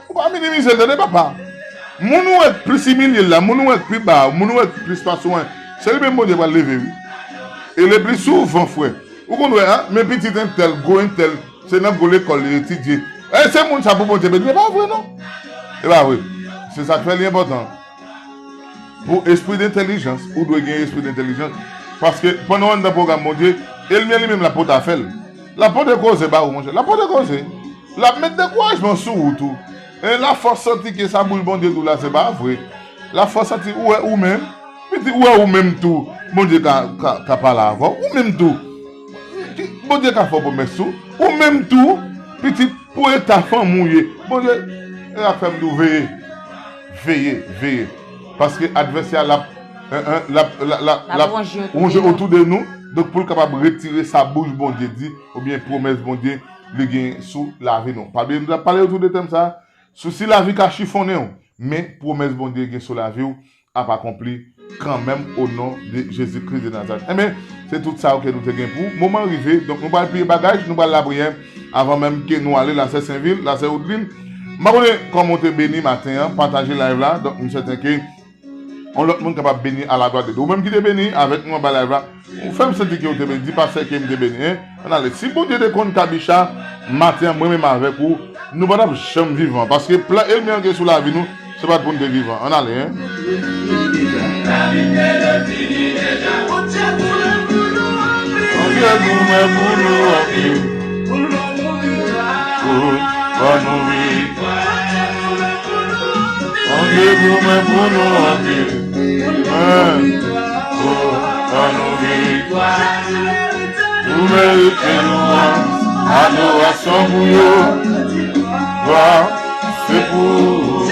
ou pa minimize l, tande, papa. Moun ou wè k plis imilye l la, moun ou wè k pi ba, moun ou wè k plis pase w, se li menm Bondye pral leve, wi. E le pli souvan, frè, ou konn wè, a, men pitit entèl, gwo entèl, se nan gwo lekòl li etidye. E se moun sa pou Bondye beni. E pa vre, non. E pa vre. Se sa k fè li enpòtan. Pou espri de entèlijans, ou dwe gen espri de entèlijans. Paske pandan w anndan pwogram Bondye, ènmi an li menm l ap pote afè l. L ap pote koze ba ou, monchè. L ap pote koze. L ap met dekourajman sou ou tou. E lafwa w santi ke sa bouch Bondye di w la, se pa vre. Lafwa w santi ou wè ou menm. Pitit, ou wè ou menm tou. Bondye ka, ka, ka pale avè w. Ou menm tou. Bondye ka fè w pwomès tou. Ou menm tou. Pitit, pou eta fanmi w ye. Bondye, e ap fè m di w veye. Veye, veye. Paske advèsè a l ap, en, en, l ap, l ap, l ap, l ap ronje otou de nou. Donk, pou l kapab retire sa bouch Bondye di, oubyen pwomès Bondye li gen sou lavi nou. Pa bliye, nou t ap pale otou de tèm sa a. Sousi lavi ka chifonnen w, men pwomès Bondye gen sou lavi w ap akonpli kanmenm o non de Jezi Kris de Nazarèt. Enben, se tout sa yo ke nou te gen pou moman rive. Donk, nou pral pliye bagaj, nou pral lapriyè. Avan menm ke nou ale, la sè Senvil, la sè Woodline. M pa konnen kòman w te beni maten an, pataje live la. Donk, m sèten ke yon lòt moun kapab beni alaglwa de Dye. Ou menm ki te beni avèk nou anba live la, ou fè m santi ke w te beni. Di pastè ke m te beni, en. Ann ale. Si Bondye te konn kabicha maten an, mwen menm avèk ou, nou pa t ap janm vivan. Paske plan ènmi an gen sou lavi nou, se pa t pou n te vivan. Ann ale, en. Bondye goumen pou nou anpil. Pou ban nou viktwa. Bondye goumen pou nou anpil. Goumen. Pou ban nou viktwa. Ou merite lwanj, adorasyon pou yo. Glwa, se pou ou.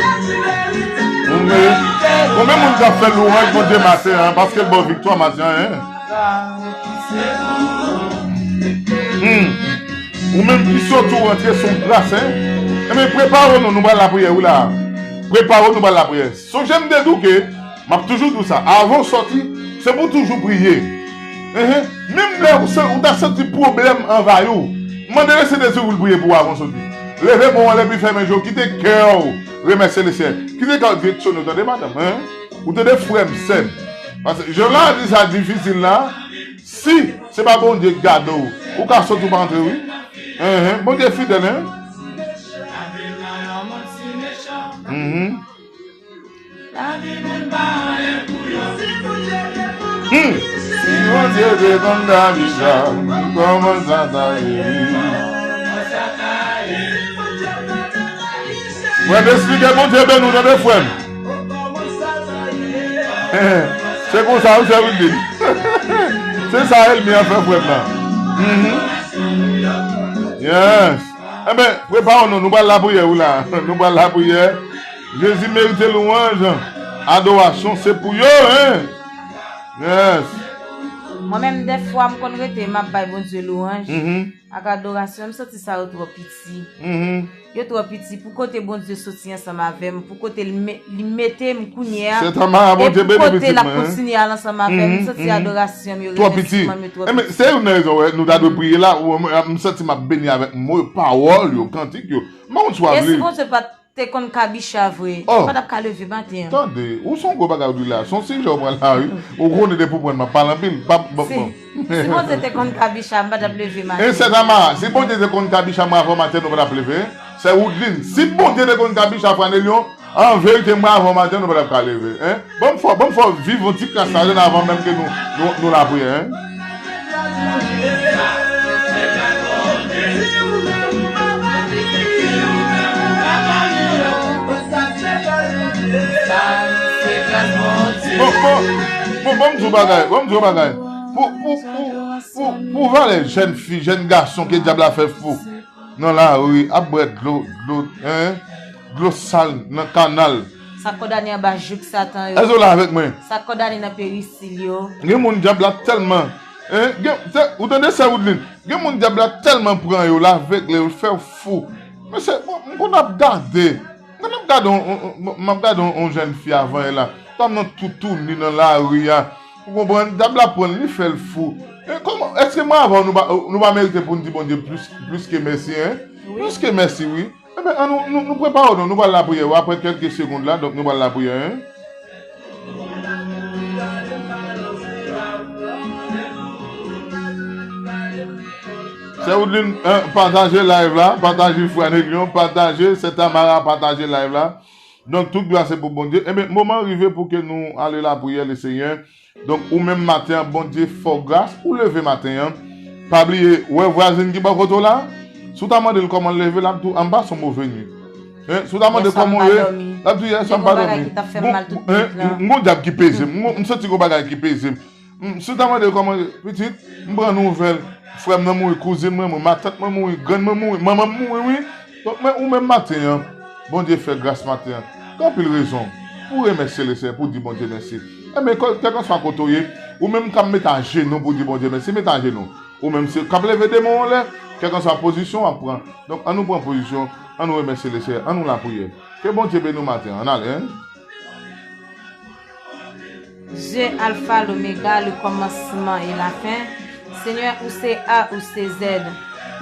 Ou merite. Konbyen moun k ap fè lwanj Bondye maten an, paske l ba w viktwa maten an, en? Hmm. Ou menm ki sot ou rantre sou gras, en? Enben, prepare w non, nou pral lapriyè, wi la. Prepare w, nou pral lapriyè. Sonje m te di w ke, m ap toujou di w sa, avan w sòti, se pou w toujou priye. Enhen. Menm lè ou, se, ou ta santi pwoblèm anvayi w, mande Lesenyè Jezi pou l priye pou w avan w soti. Leve men w anlè epi fèmen je w, kite kè w remèsye Lesenyè. Kite kè w direksyone w, tande madanm, en? Ou tande frè m, sè m? Paske jan lavi sa difisil la, si se pa Bondye k gade w, ou ka sot ou pa antre, wi. Enhen, Bondye fidèl, en. Mhm. Hmm. Si Bondye te konn kabicha, kòman sa ta ye? Mwen te esplike Bondye beni w, tande frè m. Se konsa, wi, sè Woodline. Se sa ènmi an fè frè m nan. Mhm. Yes. Enben, prepare w non, nou pral lapriyè, wi la. Nou pral lapriyè. Jezi merite lwanj, adorasyon, se pou yo, en. Yes. Mwen menm, dèfwa, m konn rete, m ap bay Bondye lwanj ak adorasyon. M santi sa yo twò piti. Mhm. Yo twò piti pou kote Bondye soti ansanm avè m, pou kote li me-, li mete m kounye a, e pou kote l ap kontinye al ansanm avè m. M santi adorasyon m yo, remèsiman m yo twò piti. Enben, se youn nan rezon, wè, nou ta dwe priye la, ou, m, m santi m ap beni avèk mo yo, pawòl yo, kantik yo. M pa konn si w ap li. E si Bondye pa t te konn kabicha vre, m pa t ap ka leve maten an. Tande, ou se yon gwo bagay ou di la. Se yon sijè ou pran la, wi. Ou konnen depi ou pran m ap pale anpil. Pa, bon, bon. Si Bondye te konn kabicha, m pa t ap leve maten. E sè Tamara, si Bondye te konn kabicha, mwen avè w maten, nou pa t ap leve. Sè Woodline, si Bondye te konn kabicha, frè Nelyon, an verite, mwen avè w maten, nou pa t ap ka leve. En? Ban m fè, ban m fè w viv yon ti kras ladann avan menm ke nou, nou, nou lapriyè, en. Bon, bon, bon, bon, ban m di w bagay, ban m di w bagay. Pou, pou, pou, pou, pou valè jèn fi, jèn gason ke dyab la fè fou nan lari, ap bwè dlo, dlo, en, dlo sal nan kanal. Sa kòdane anba jouk Satan yo. Èske w la avèk mwen? Sa kòdane nan perisil yo. Gen moun dyab la tèlman, en, gen, te, ou tande sè Woodline? Gen moun dyab la tèlman pran yo, l avegle yo, l fè yo fou. Mesye, bon, m konn ap gade. M konn ap gade on, on, on, m ap gade on, on jèn fi avan yè la. Fanm nan toutouni nan lari a. Ou konprann? Dyab la pran l, li fè l fou. E kòman, èske mwen avè w, nou pa, nou pa merite pou n di Bondye plis, plis ke mèsi, en? Wi. Plis ke mèsi, wi. Enben, an nou, nou, nou prepare w, non, nou pral lapriyè, wi, apre kèlke segonn la, donk nou pral lapriyè, en? Sè Woodline, en, pataje live la, pataje frè Nelyon, pataje, sè Tamara, pataje live la. Donk, tout glwa se pou Bondye. Enben, moman rive pou ke nou ale lapriyè Lesenyè. Donk, ou menm maten an, Bondye fè w gras, ou leve maten an, Pa bliye, ou wè vwazen ki bò kote w la, si w ta mande l kòman l leve, l ap di w, "An m pase yon move nuit." Hein? Si w ta mande kòman w ye, l ap di w, "Yè swa m pa dòmi." M gon dyab ki peze m, m santi gon bagay ki peze m. M, si w ta mande l kòman l ye, pitit, m pran nouvèl, frè m nan mouri, kouzin mwen mouri, matant mwen mouri, grann mwen mouri, manman m mouri, wi. Donk, men ou menm maten an, Bondye fè gras maten an. Gen anpil rezon pou w remèsye Lesenyè, pou w di Bondye mèsi. Enben, kèlkanswa kote w ye, ou menm k ap mete ajenou pou w di Bondye mèsi, mete ajenou. Ou menm si, k ap leve de men w anlè, kèlkanswa pozisyon w ap pran. Donk, ann nou pran pozisyon, ann nou remèsye Lesenyè, ann nou lapriyè. Ke Bondye beni w maten an, ann ale, en. Dieu Alpha, l'Oméga, le commencement et la fin. Seigneur, ou se A, ou se Z.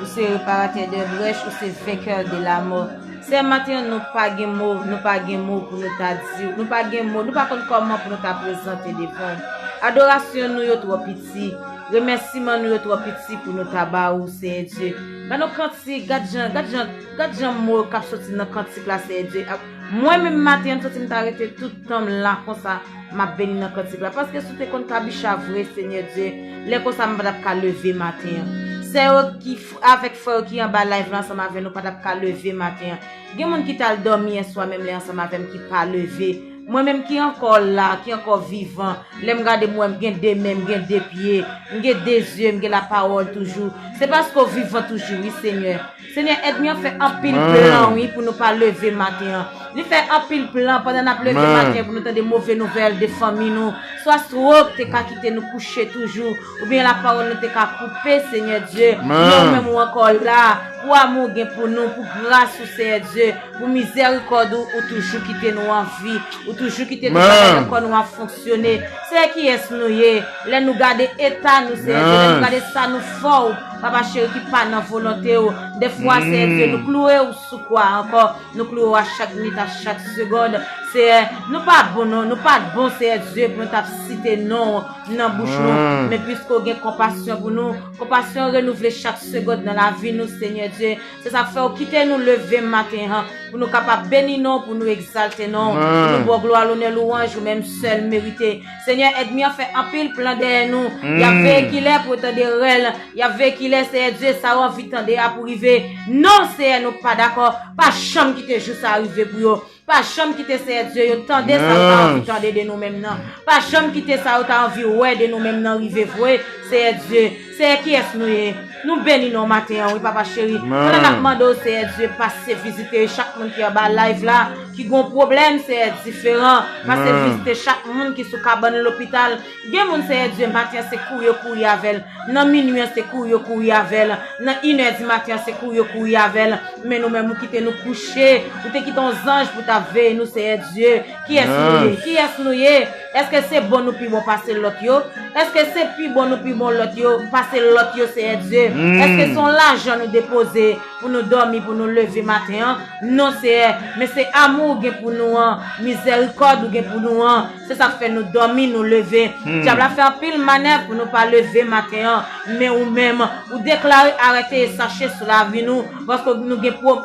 Ou se réparateur de brèches, ou se vainqueur de la mort. Senyè, maten an, nou pa gen mo, nou pa gen mo pou nou ta di w. Nou pa gen mo, nou pa konn kòman pou nou ta prezante devan w. Adorasyon nou yo twò piti. Remèsiman nou yo twò piti pou nou ta ba ou, Senyè Dye. Gad yon kantik, gad jan, gad jan, gad jan mo k ap soti nan kantik la, Senyè Dye. Mwen menm maten an, m santi m ta rete tout tan m la konsa, m ap beni nan kantik la. Paske si w te konn kabicha vre, Senyè Dye, lè konsa m pa t ap ka leve maten an. Sè yo ki avèk frè yo ki anba live la ansanm avè nou pa t ap ka leve maten an. Gen moun ki t al dòmi yèswa menm lè ansanm avè m ki pa leve. Mwen menm ki ankò la, ki ankò vivan, lè m gade m wè m gen de men, m gen de pye, m gen de zye, m gen lapawòl toujou. Se paske w vivan toujou, wi, Senyè. Senyè, ènmi an fè anpil plan, wi, pou nou pa leve maten an. Li fè anpil plan pandan n ap leve maten an pou nou tande move nouvèl de fanmi nou. Swa stwok te ka kite nou kouche toujou, oubyen lapawòl nou te ka koupe, Senyè Dye. Men ou menm ou ankò la, pou amou w gen pou nou, pou gras ou, Senyè Dye, pou mizèrikòd ou, ou toujou kite nou an vi, ou toujou kite tout bagay nan kò nou ap fonksyone. Senyè, kiyès nou ye? Lè nou gade eta nou, Senyè Dye, lè nou gade sa nou fè w, Papa cheri, ki pa nan volonte w. Dèfwa, Senyè Dye, nou kloure w sou kwa ankò. Nou kloure w a chak minit, a chak segonn. Seyè, nou pa bon non, nou pa t bon, Seyè Dye, pou nou t ap site non w nan bouch nou. Men piske w gen konpasyon pou nou, konpasyon renouvle chak segonn nan lavi nou, Senyè Dye. Se sa k fè w kite nou leve maten an, pou nou kapab beni non w, pou nou egzalte non w, pou nou ba w glwa, lonè, louwanj ou menm sèl merite. Senyè, ènmi an fè anpil plan dèyè nou. Y ap veye kilè pou yo tande rèl, y ap veye kilè, Seyè Dye, sa yo anvi tande a pou rive. Non, Seyè, nou pa dakò. Pa janm kite jou sa a rive pou yo. Pa janm kite, Seyè Dye, yo tande sa yo pa anvi tande de nou menm nan. Pa janm kite sa yo ta anvi wè de nou menm nan rive vre, Seyè Dye. Seyè, kiyès nou ye? Nou beni non w maten an, wi, Papa cheri. Pandan n ap mande w, Seyè Dye, pase vizite chak moun ki anba live la, ki gon pwoblèm, Seyè, diferan. Pase vizite chak moun ki sou kabann lopital. Gen moun, Seyè Dye, maten an se kouri yo kouri avè l. Nan minwi an se kouri yo kouri avè l. Nan inè di maten an se kouri yo kouri avè l. Men nou menm ou kite nou kouche. Ou te kite yon zanj pou ta veye nou, Seyè Dye. Kiyès nou ye? Kiyès nou ye? Èske se bon nou pi bon pase lòt yo? Èske se pi bon nou pi bon lòt yo, pase lòt yo, Seyè Dye? Èske se yon lajan nou depoze pou nou dòmi, pou nou leve maten an? Non, Seyè, men se amou w gen pou nou an, mizèrikòd ou gen pou nou an, se sa k fè nou dòmi, nou leve. Dyab la fè anpil manèv pou nou pa leve maten an, men ou menm, ou deklare arète e sache sou lavi nou, paske nou gen pwo-,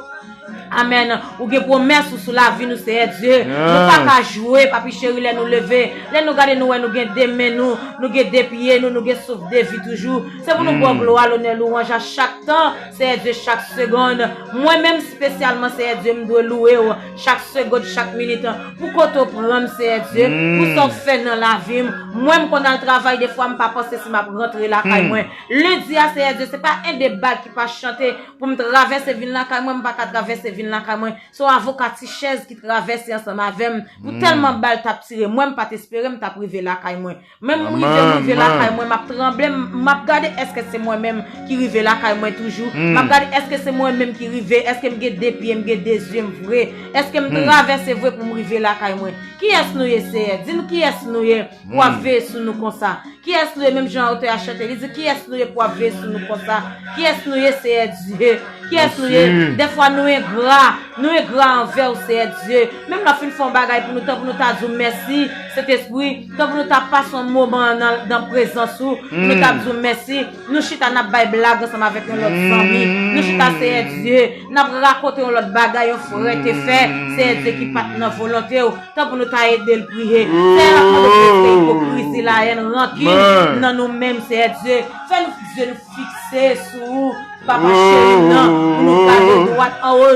Amèn. Ou gen pwomès ou sou lavi nou, Seyè Dye. Nou pa ka jwe, papi cheri, lè nou leve. Lè nou gade, nou wè nou gen de men nou, nou gen de pye nou, nou gen souf de vi toujou. Se pou nou ba w glwa, lonè, louwanj a chak tan, Seyè Dye, chak segonn. Mwen menm, espesyalman, Seyè Dye, m dwe louwe w chak segonn, chak minit. Pou kote w pran m, Seyè Dye, pou sa w fè nan lavi m. Mwen, m konn al travay, defwa, m pa panse si m ap rantre lakay mwen. Lendi a, Seyè Dye, se pa en de bal ki pa chante. Pou m travèse vin lakay mwen, m pa ka travèse vin lakay mwen. Se yon avoka ti chèz ki travèse ansanm avè m. Pou tèlman bal t ap tire mwen, m pa t espere m t ap rive lakay mwen. Menm m rive, m rive lakay mwen, m ap tranble, m, m ap gade èske se mwen menm ki rive lakay mwen toujou. M ap gade èske se mwen menm ki rive, èske m gen de pye, m gen de zye m vre, èske m travèse vre pou m rive lakay mwen. Kiyès nou ye, Seyè? Di n kiyès nou ye pou w ap veye sou nou konsa. Kiyès nou ye, menm jan otè a chante, li di, kiyès nou ye pou w ap veye sou nou konsa? Kiyès nou ye, Seyè Dye? Kiyès nou ye? Dèfwa nou engra, nou engra anvè w, Seyè Dye. Menm lè w fin fè yon bagay pou nou, tan pou nou ta di w mèsi, Sentespri, tan pou nou ta pase yon moman nan, nan prezans ou, pou nou ta di w mèsi. Nou chita, n ap bay blag ansanm avèk yon lòt zanmi. Nou chita, Seyè Dye, n ap rakonte yon lòt bagay yon frè te fè, Seyè Dye, ki pa t nan volonte w. Tan pou nou ta ede l priye. Seyè, n ap mande w pou retire ipokrizi, Ayèn, rankin nan nou menm, Seyè Dye. Fè nou, Dye, nou fikse sou ou, Papa cheri m nan, pou nou gade dwat anwo.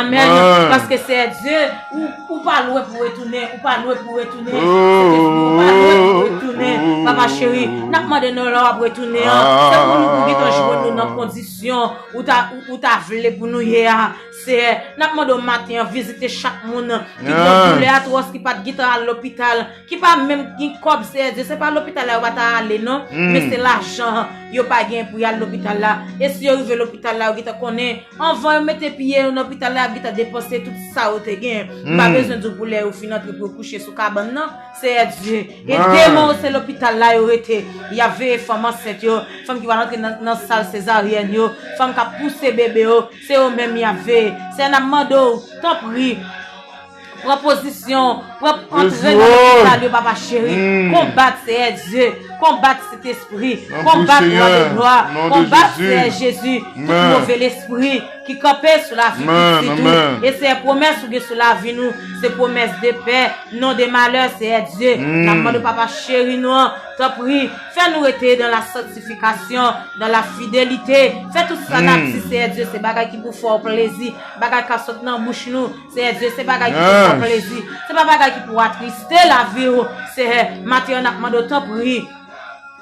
Amèn. Paske, Seyè Dye, ou, ou pa lwen pou retounen, ou pa lwen pou retounen. Sentespri, ou pa lwen pou retounen, Papa cheri. N ap mande nou lè w ap retounen an. Se pou nou, pou gentan jwenn nou nan kondisyon ou ta, ou, ou ta vle pou nou ye a, Seyè. N ap mande w maten an, vizite chak moun ki gen doulè atwòs, ki pa t gentan al lopital, ki pa menm gen kòb, Seyè Dye, se pa lopital la yo pa ta ale, non, men se lajan yo pa gen pou y al lopital la. E si yo rive lopital la, yo gentan konnen, anvan yo mete pye yo nan lopital la, y ap gentan depanse tout sa yo te gen. M pa bezwen di w pou lè yo fin antre pou yo kouche sou kabann nan, Seyè Dye. E demen yo, se lopital la yo rete. Y ap veye fanm ansent yo, fanm ki pral antre nan, nan sal sezaryèn yo, fanm k ap pouse bebe yo, se yo menm y ap veye. Seyè, n ap mande w, tanpri, pran pozisyon, pran, antre nan lopital yo, Papa cheri. Konbat, Seyè Dye. Konbat, Sentespri. Konbat, Wa de glwa. Konbat, Seyè Jezi, tout move lespri ki kanpe sou lavi pitit ou. E Seyè, pwomès ou gen sou lavi nou, se pwomès de pè, non de malè, Seyè Dye. N ap mande w, Papa cheri nou an, tanpri, fè nou rete dans la sanctification, dans la fidélité. Fè tout sa n ap di, Seyè Dye, se bagay ki pou fè w plezi, bagay k ap sot nan bouch nou, Seyè Dye, se bagay ki pou fè w plezi. Se pa bagay ki pou atriste lavi w. Seyè, maten an, n ap mande w, tanpri,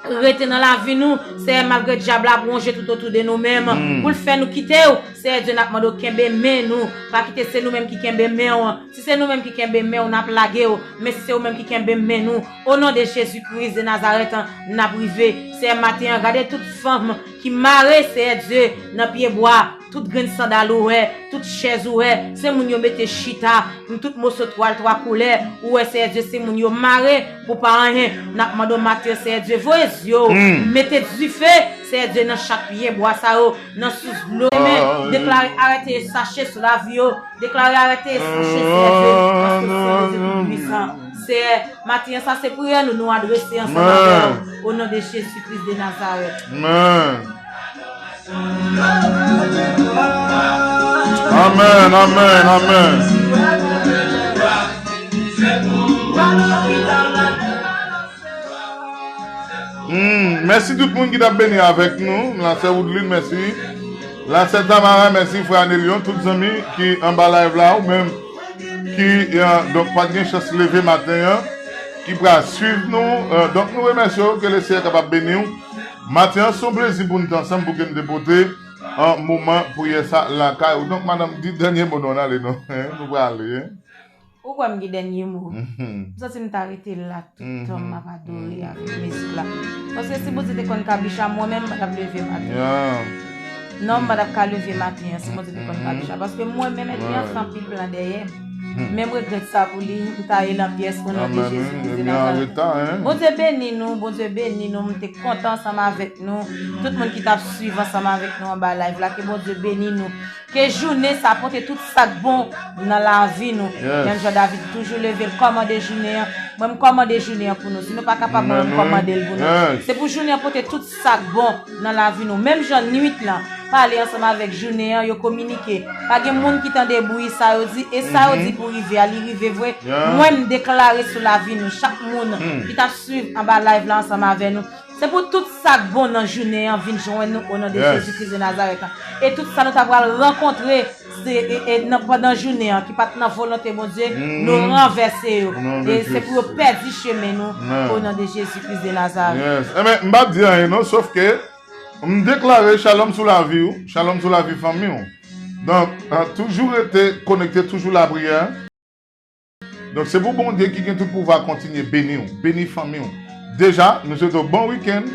rete nan lavi nou. Seyè, malgre dyab la ap wonje toutotou de nou menm, pou l fè nou kite w, Seyè Dye, n ap mande w kenbe men nou. Pa kite se nou menm ki kenbe men w. Si se nou menm ki kenbe men w, n ap lage w. Men si se ou menm ki kenbe men nou, o non de Jezi Kris de Nazarèt, n ap rive. Seyè, maten an, gade tout fanm ki mare, Seyè Dye, nan pyebwa, tout grenn sandal ou wè, tout chèz ou wè, se moun yo mete chita, tout moso twal twa koulè, ou wè, Seyè Dye, se moun yo mare pou pa anyen. N ap mande w maten, Seyè Dye, voye zye w, mete dife, Seyè Dye, nan chak pyebwa sa yo, nan sous dlo. Men, deklare arète e sache sou lavi yo, deklare arète e sache, Seyè Dye, paske w se Dye Toupuisan. Seyè, maten an, sa se priyè nou, nou adrese ansanm avè w, o non de Jezi Kris de Nazarèt. Amèn, amèn, amèn. Hmm, mèsi tout moun ki t ap beni avèk nou. La sè Woodline, mèsi. La sè Tamara, mèsi. Frè Anelion, tout zanmi ki anba live la, ou menm ki, eh, donk, pa t gen chans leve maten an, ki pral swiv nou. Eh, donk, nou remèsye w, ke Leseyè kapab beni w. Maten an, se yon plezi pou n te ansanm, pou ke n te pote, eh, moman priyè sa lakay ou. Donk, madanm, di dènye mo nou, n ale, non. Hein, nou prale, hein. Ou kwè m gen dènye mo? M santi m ta rete la tout tan, m ap adore avèk mizik la. Paske si Bondye te konn kabicha, mwen menm, m pa t ap leve maten. Non, m pa t ap ka leve maten an si Bondye te konn kabicha. Paske mwen menm, ènmi an fè anpil plan dèyè m. Men m regrèt sa pou li, m ta ye nan pyès o non de Jezi Kris de Nazarèt. Bondye beni nou, Bondye beni nou, m te kontan ansanm avèk nou. Tout moun ki t ap swiv ansanm avèk nou anba live la, ke Bondye beni nou. Ke jounen sa pote tout sa k bon nan lavi nou. Menm jan David toujou leve l kòmande jounen an, mwen m kòmande jounen an pou nou. Si nou pa kapab, mwen m kòmande l pou nou. Se pou jounen an pote tout sa k bon nan lavi nou. Menm jan nwit lan pale ansanm avèk jounen an, yo kominike. Pa gen moun ki tande bri sa yo di, e sa yo di pou rive a, li rive vre. Mwen m deklare sou lavi nou, chak moun ki t ap swiv anba live la ansanm avè nou, se pou tout sa k bon nan jounen an vin jwenn nou o non de Jezi Kris de Nazarèt. E tout sa nou ta pral rankontre, se, e, e, nan, pandan jounen an, ki pa t nan volonte Bondye, nou ranvèse yo. E se pou yo pèdi chemen nou o non de Jezi Kris de Nazarèt. Enben, m p ap di anyen non, sof ke m deklare chalòm sou lavi w, chalòm sou lavi fanmi w. Donk, eh, toujou rete konekte, toujou lapriyè. Donk, se pou Bondye ki gen tout pouvwa kontinye beni w, beni fanmi w. Deja, nou swete w bon wikenn,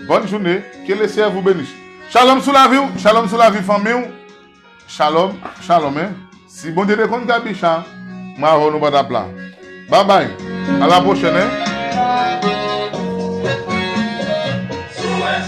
bòn jounen, ke Leseyè vou beni. Chalòm sou lavi w, chalòm sou lavi fanmi w. Chalòm, chalòm, en. Si Bondye te konn kabicha, mwen avè w nou pa t ap la. Babay, a la pwochèn, en.